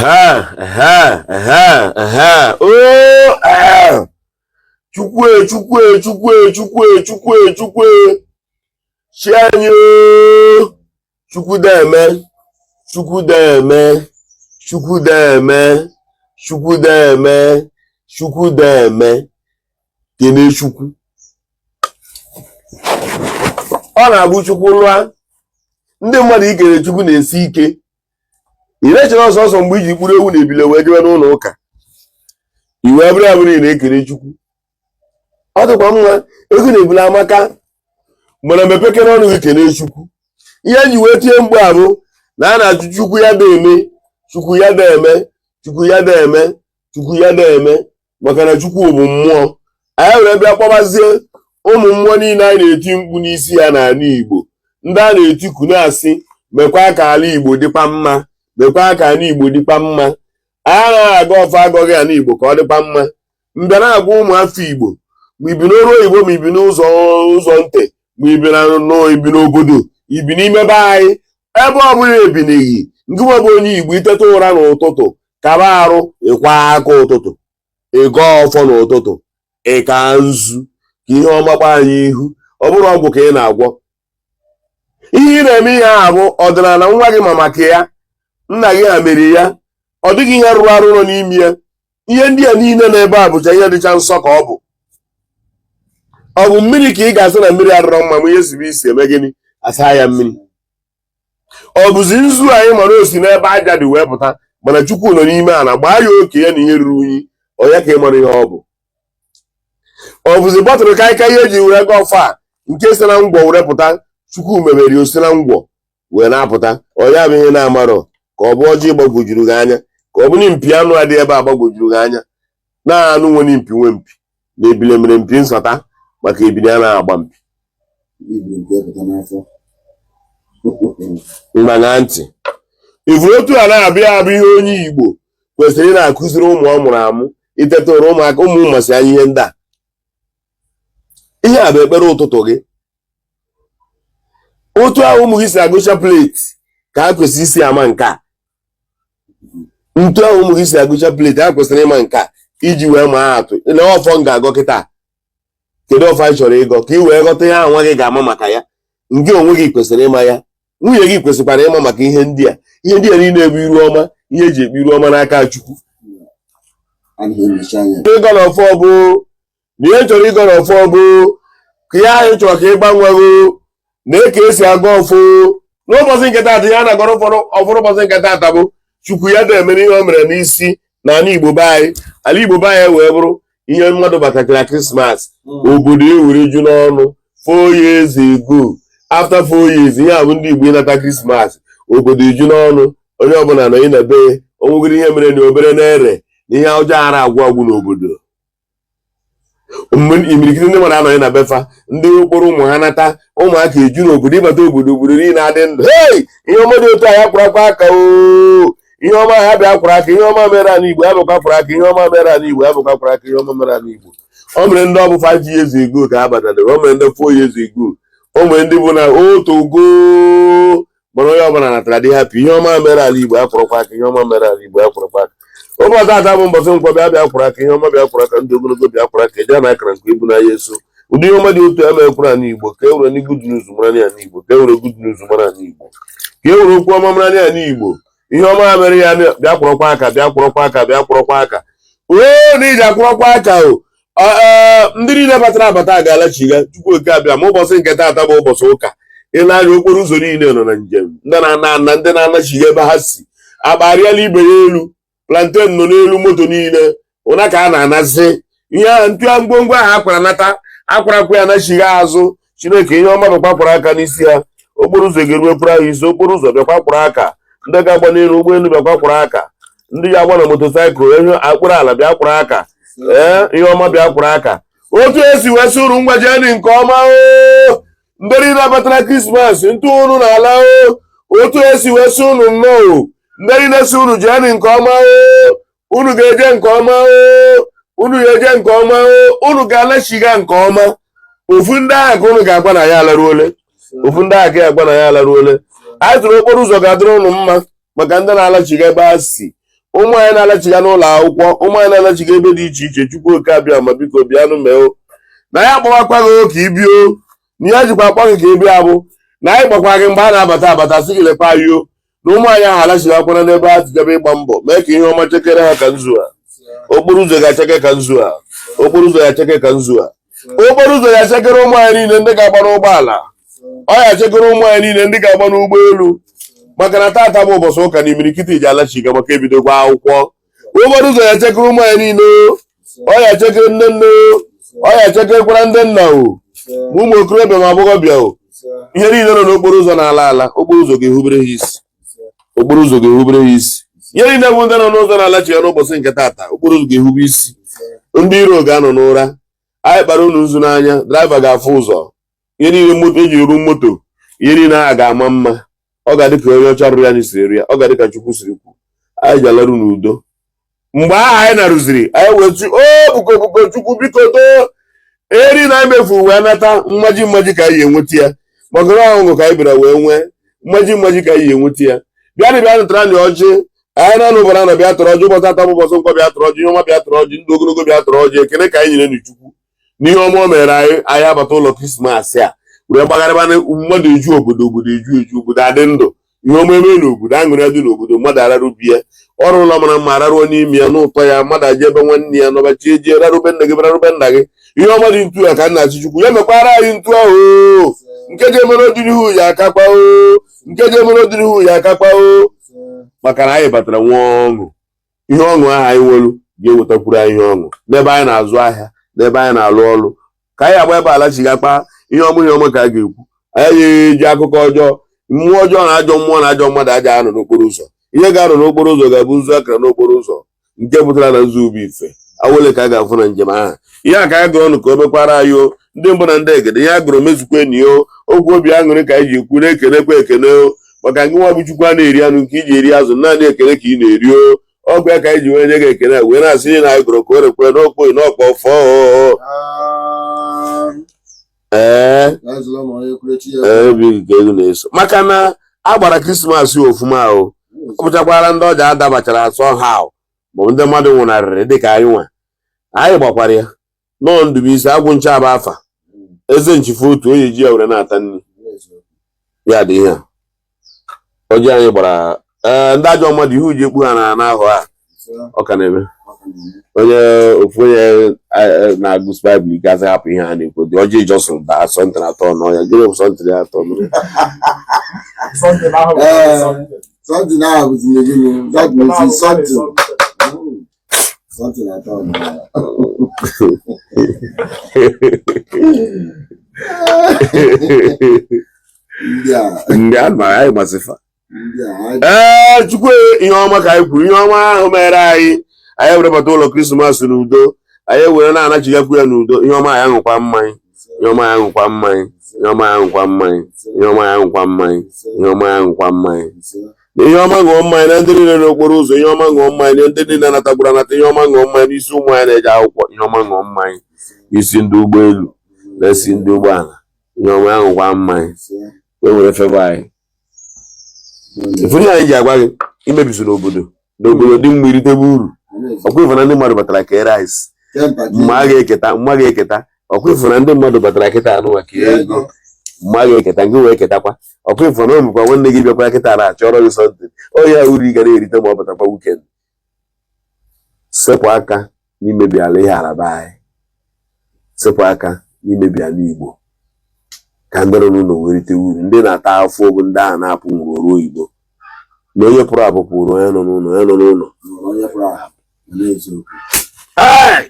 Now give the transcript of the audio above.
Ehe, ehe, ehe, oo, ee. Chukwu, Chukwu, Chukwu, Chukwu, Chukwu, Chukwu, chi anyị oo. Chukwu deme, Chukwu deme, Chukwu deme, Chukwu deme, Chukwu deme, kene Chukwu. Ọ na-abụ Chukwu lụa ndị mmadụ, ikele Chukwu na-esi ike. Ị na-echere ọsọsọ mgbe iji kpụrụ ewu na ebile wee jebe n'ụlọ ụka, i wee bụrụ ya bụrụ ị na-ekele Chukwu. Ọ dịkwa mma, ego na ebule amaka, mana mepekere ọnụ gị kelee Chukwu. Ihe eji wee tie mkpu a bụ na a na-achụ Chukwu ya da-eme, Chukwu ya da-eme, Chukwu ya da-eme, Chukwu ya da-eme, maka na Chukwu bụ mmụọ. Anyị were bịa kpọbazie ụmụ mmụọ niile anyị na-eti mkpu n'isi ya n'ala Igbo, ndị a na-etiku na-asị mekwa ka ala Igbo dịkwa mma, mekwa ka ala Igbo dịkwa mma. Anyị anaghị agọ ọfọ agọghị ala Igbo ka ọ dịkwa mma. Mbịa na-agwa ụmụ afọ Igbo, ma ibi n'ọrụ oyibo, ma ibi n'ụzọ ụzọ ntị, ma ibi na ibi n'obodo, ibi n'ime be anyị, ebe ọ bụla ebineghị, ngịnwa bụ onye Igbo, iteta ụra n'ụtụtụ, kaba arụ ịkwa aka ụtụtụ, ịgọ ọfọ n'ụtụtụ, ịka nzu ka ihe ọma kpaa anyị ihu. Ọ bụrụ ọgwụ ka ị na-agwọ, ihe ị na-eme ihe a bụ ọdịnala nwa gị, ma maka ya nna gị ha mere ya, ọ dịghị ihe rụrụ arụ nọ n'ime ya. Ihe ndị a niile nọ ebe a bụcha ihe dịcha nsọ ka ọ bụ. Ọ bụ mmiri ka ị ga-asị na mmiri adịrọ mma, ma ihe sibe isi eme gịnị, asa ya mmiri. Ọ bụzi nzu anyị mara o si n'ebe aja dị wee pụta, mana Chukwu nọ n'ime ala gbaa ya oke ya na ihe ruru unyi, ọ ya ka ị mara ihe ọ bụ. Ọ bụzi bọtụlụ kaikai ihe eji were gọọ ọfọ a nke si na ngwọ were pụta, Chukwu mebere o si na ngwọ wee na-apụta, ọ ya bụ ihe na-amarọ. Ka ọ bụ ọjị gbagwojuru gị anya, ka ọ bụ na mpi anụ adị ebe a gbagwojuru gị anya, na anụ nwere mpi nwe mpi na ebile mere mpi nsọta, maka ebile a na-agba mpi. Mgba na ntị ifuru otu a na-abịa abụ ihe onye Igbo kwesịrị ị na-akụziri ụmụ ọ mụrụ amụ. Iteta ụra, ụmụaka, ụmụ masị anya ihe ndị a. Ihe a bụ ekpere ụtụtụ gị. Otu ahụ ụmụ gị si agụ chaplet ka ha kwesịrị isi ama nke a. Ntu ahụ ụmụ gị si agụ chaplet, ha kwesịrị ịma nke a iji wee maa atụ. Ile ọfọ m ga-agọ kịta, kedu ọfọ anyị chọrọ ịgọ, ka ị wee ghọta ihe ahụ nwa gị ga-ama maka ya. Ngị onwe gị kwesịrị ịma ya, nwunye gị kwesịkwara ịma maka ihe ndị a. Ihe ndị a niile bụ iru ọma, ihe eji ekpe iru ọma n'aka Chukwu. Ịgọ n'ọfọ bụ na ihe chọrọ ịgọ n'ọfọ bụ ka ihe ahụ chọrọ ka ị gbanwego na ka esi agọ ọfọ n'ụbọchị nke taata. Ihe a na-agọrọ ụfọdụ ọfọdụ ụbọchị nke taata bụ Chukwu ya da-emere ihe o mere n'isi na ala Igbo be anyị. Ala Igbo be anyị wee bụrụ ihe mmadụ batachara Krismas, obodo ewere ju n'ọnụ. 4 years ago, after 4 years, ihe a bụ ndị Igbo ịnata Krismas, obodo eju n'ọnụ, onye ọbụla nọ na be. Onwegoro ihe mere na obere na-ere na ihe ọjọọ ara agwụ agwụ n'obodo. Mgbe imirikiti ndị mmadụ anọghị na befa, ndị okporo ụmụ ha nata, ụmụaka eju n'obodo, ịbata obodo, obodo niile adị ndụ. Hei, ihe ọma dị otu a ya kwụrụ akwa aka o. Ihe ọma ya bịa kwụrụ aka. Ihe ọma mere ala Igbo ya bịakwa kwụrụ aka. Ihe ọma mere ala Igbo ya bịakwa kwụrụ aka. Ihe ọma mere ala Igbo. O mere ndị ọ bụ 5 years ago ka ha batara, o mere ndị 4 years ago, o mere ndị bụ na otogo, mana onye ọbụla natara dị happy. Ihe ọma mere ala Igbo ya kwụrụkwa aka. Ihe ọma mere ala Igbo ya kwụrụkwa aka. Ụbọchị ata bụ mbọsị nkwọ, bịa bịa kwụrụ aka. Ihe ọma bịa kwụrụ aka. Ndị ogologo bịa kwụrụ aka. Eje na akara nke ibu n'anya eso. Ụdị ihe ọma dị otu a mekwara ala Igbo, ka e were ndị good news mara ala Igbo, ka e were good news mara ala Igbo, ka e were okwu ọma mara ala Igbo. Ihe ọma mere ya bịa kwụrụkwa aka, bịa kwụrụkwa aka, bịa kwụrụkwa aka. Oo, na iji akwụrụkwa aka o. Ndị niile batara abata ga-alachiga. Chukwu oke abịa ma ụbọchị nke taata bụ ụbọchị ụka. Ị na-anya okporo ụzọ niile nọ na njem, ndị na-ana ana, ndị na-anachiga ebe ha si akparịala ibe ya elu, plantain nọ n'elu moto niile ụna ka a na-anazi ihe ahụ. Ntụ ngwongwo ahụ akwara nata, akwarakwa ya nachiga azụ. Chineke, ihe ọma bịakwa kwara aka n'isi ha. Okporo ụzọ ga-eruwekwara ha isi. Okporo ụzọ bịakwa kwara aka. Ndị ga-agba n'elu ụgbọelu bịakwa kwara aka. Ndị ga-agba na motorcycle ihe akpụrụ ala bịa kwara aka. Ee, ihe ọma bịa kwara aka. Otu esi wee sị uru ngwa jee nke ọma o, ndị niile batara Krismas, ntụ unu n'ala o. Otu esi wee sị unu nnọọ o, ndị niile si unu jee nke ọma o, unu ga-eje nke ọma o, unu ga-eje nke ọma o, unu ga-alachiga nke ọma. Ofu ndị agha ka unu ga-agwa na ya alaruole, ofu ndị agha ka ya agwa na ya alaruole. Anyị tụrụ okporo ụzọ ga-adịrị unu mma maka ndị na-alachiga ebe ha si. Ụmụ anyị na-alachiga n'ụlọ akwụkwọ, ụmụ anyị na-alachiga ebe dị iche iche, Chukwu Oke Abịama, biko bịanụ mee na ya akpọwakwa gị ka ị bịa. Na ya jikwa akpọ gị ka ị bịa bụ na anyị gbakwa gị mgbe a na-abata abata, sị gị lekwa anyị o, na ụmụ anyị ahụ alachigakwana n'ebe ha tijebe ịgba mbọ. Mee ka ihe ọma chekere ha ka nzu a. Okporo ụzọ ga-acheke ka nzu a. Okporo ụzọ ga-acheke ka nzu a. Okporo ụzọ ga-achekere ụmụ anyị niile ndị ga-agba n'ụgbọala. Ọ ga-achekere ụmụ anyị niile ndị ga-agba n'ụgbọelu, maka na taata bụ ụbọchị ụka na imirikiti ji alachiga maka ebidokwa akwụkwọ. Okporo ụzọ ga-echekere ụmụ anyị niile. Ọ ga-echekere nne nne, ọ ga-echekerekwara ndị nna o, ma ụmụ okorobịa ma agbọghọbịa o. Ihe niile nọ n'okporo ụzọ na-ala ala, okporo ụzọ ga-ehubere ha isi. Okporo ụzọ ga-ehubere ha isi. Ihe niile bụ ndị nọ n'ụzọ na-alachi ya n'ụbọchị nke taata, okporo ụzọ ga-ehube isi. Ndị iro ga-anọ n'ụra. Anyị kpara unu nzu n'anya. Driver ga-afụ ụzọ. Ihe niile moto eji ru moto, ihe niile ahụ ga-ama mma. Ọ ga-adị ka onye ọcha rụrụ ya anyị siri ya. Ọ ga-adị ka Chukwu siri kwu. Anyị ji alarụ n'udo. Mgbe ahụ anyị narụziri, anyị wee tụ o buko buko. Chukwu, biko too eri na anyị mefuru wee nata mmaji mmaji ka anyị enweta ya, maka na ọṅụ ka anyị bịara wee nwee mmaji mmaji ka anyị enweta ya. Bịanụ, bịanụ, tara anyị ọjị. Anyị na-anụ ụbara na bịa tọrọ ọjị. Ụbọchị atọ bụ ụbọchị nkwọ. Bịa tọrọ ọjị ihe ọma, bịa tọrọ ọjị ndụ ogologo, bịa tọrọ ọjị ekele ka anyị nyere n'Chukwu n'ihe ọma o mere anyị. Anyị abata ụlọ Krismas a were gbagharịba mmadụ eju obodo, obodo eju eju, obodo adị ndụ, ihe ọma eme n'obodo, aṅụrị adị n'obodo, mmadụ ararụ bie ọrụ ụlọ mara mma, araruo n'ime ya n'ụtọ ya, mmadụ aje ebe nwanne ya nọbachi ejie, rarube nne gị, rarube nna gị. Ihe ọma dị ntu a ka nna achị. Chukwu ya mekwara anyị ntu ahụ nke ga-emere ọdịnihu ya akakpa o, nke ga-emere ọdịnihu ya akakpa o, maka na anyị batara nwee ọṅụ. Ihe ọṅụ ahụ anyị nwelu ga-ewetakwuru anyị ihe ọṅụ n'ebe anyị na-azụ ahịa, n'ebe anyị na-alụ ọrụ, ka anyị agba ebe ala chigakpa ihe ọma. Ihe ọma ka a ga-ekwu. Anyị ga-eji akụkọ ọjọọ, mmụọ ọjọọ na ajọ mmụọ na ajọ mmadụ aja anọ n'okporo ụzọ. Ihe ga-anọ n'okporo ụzọ ga-abụ nzu akara n'okporo ụzọ, nke pụtara na nzu ubi ife awele ka a ga-afụ na njem ahụ. Ihe a ka anyị gụrụ ọnụ ka o mekwara anyị o. Ndị mbụ na ndị egede, ihe a gụrụ mezukwe enyi o. Okwu obi aṅụrị ka anyị ji ekwu na-ekenekwa ekene o, maka ngị nwa bụ Chukwu a na-eri anụ nke iji eri azụ, naanị ekene ka ị na-eri o. Ọgwụ ya ka anyị ji wee nye gị ekene, wee na-asị na anyị gụrụ ka o rekwe n'okpo n'ọkpọ fọọ. Ee, obi nke ego na-eso, maka na a gbara Krismas ofuma o. Ọ bụchakwara ndị ọja adabachara asọ ha maọbụ ndị mmadụ nwụnarịrị dịka anyị nwa. Anyị gbakwara ya nọọ Ndụbụisi agwụ ncha bụ afa eze nchifu otu onye ji ya were na-ata nri ya dị. Ihe a ọjị anyị gbara, ee, ndị ajọ mmadụ ihe uji ekpu ha na n'ahụ a, ọ ka na-eme onye ofu onye na-agụ Baịbụl ike asị hapụ ihe ha na-ekwu dị ọjị jọsụrụ daa something atọ n'ọnya. Gịnị bụ something atọ? Something ahụ bụzinye gịnị? That means something. Something atọ n'ọnya. Ndị a Ndị a ma anyị gbasịfa. Ee, Chukwu, ihe ọma ka anyị kwuru. Ihe ọma ahụ mere anyị, anyị were bata ụlọ Krismas n'udo, anyị were na-anachigakwu ya n'udo. Ihe ọma, anyị aṅụkwa mmanya. Ihe ọma, anyị aṅụkwa mmanya. Ihe ọma, anyị aṅụkwa mmanya. Ihe ọma, anyị aṅụkwa mmanya. Ihe ọma, anyị aṅụkwa mmanya. Na ihe ọma ṅụọ mmanya na ndị niile n'okporo ụzọ. Ihe ọma ṅụọ mmanya na ndị niile anatagburu anata. Ihe ọma ṅụọ mmanya n'isi ụmụ anyị na-eje akwụkwọ. Ihe ọma ṅụọ mmanya n'isi ndị ụgbọelu na-esi ndị ụgbọala. Ihe ọma aṅụkwa mmanya wee were febe anyị. Ifu ihe anyị ji agwa gị imebisi n'obodo n'obodo dị mma, iritebe uru. Ọkwa ifu na ndị mmadụ batara kee rice, mma a ga-eketa, mma ga-eketa. Ọkwa ifu na ndị mmadụ batara kịta anụnwa kee ego, mma ga-eketa gị wee ketakwa. Ọkwa ifu na omekwa nwanne gị bịakwa kịta na-achọrọ gị something o ya uru ị ga na-erite ma ọ batakwa weekend. Sepụ aka n'imebi ala ihe araba anyị. Sepụ aka n'imebi ala Igbo ka ndị nọ n'ụlọ wee rite uru. Ndị na-ata afọ bụ ndị ahụ na-apụ nwụrụ ọrụ oyibo, na onye pụrụ apụ pụrụ, onye nọ n'ụlọ, onye nọ n'ụlọ. Hey!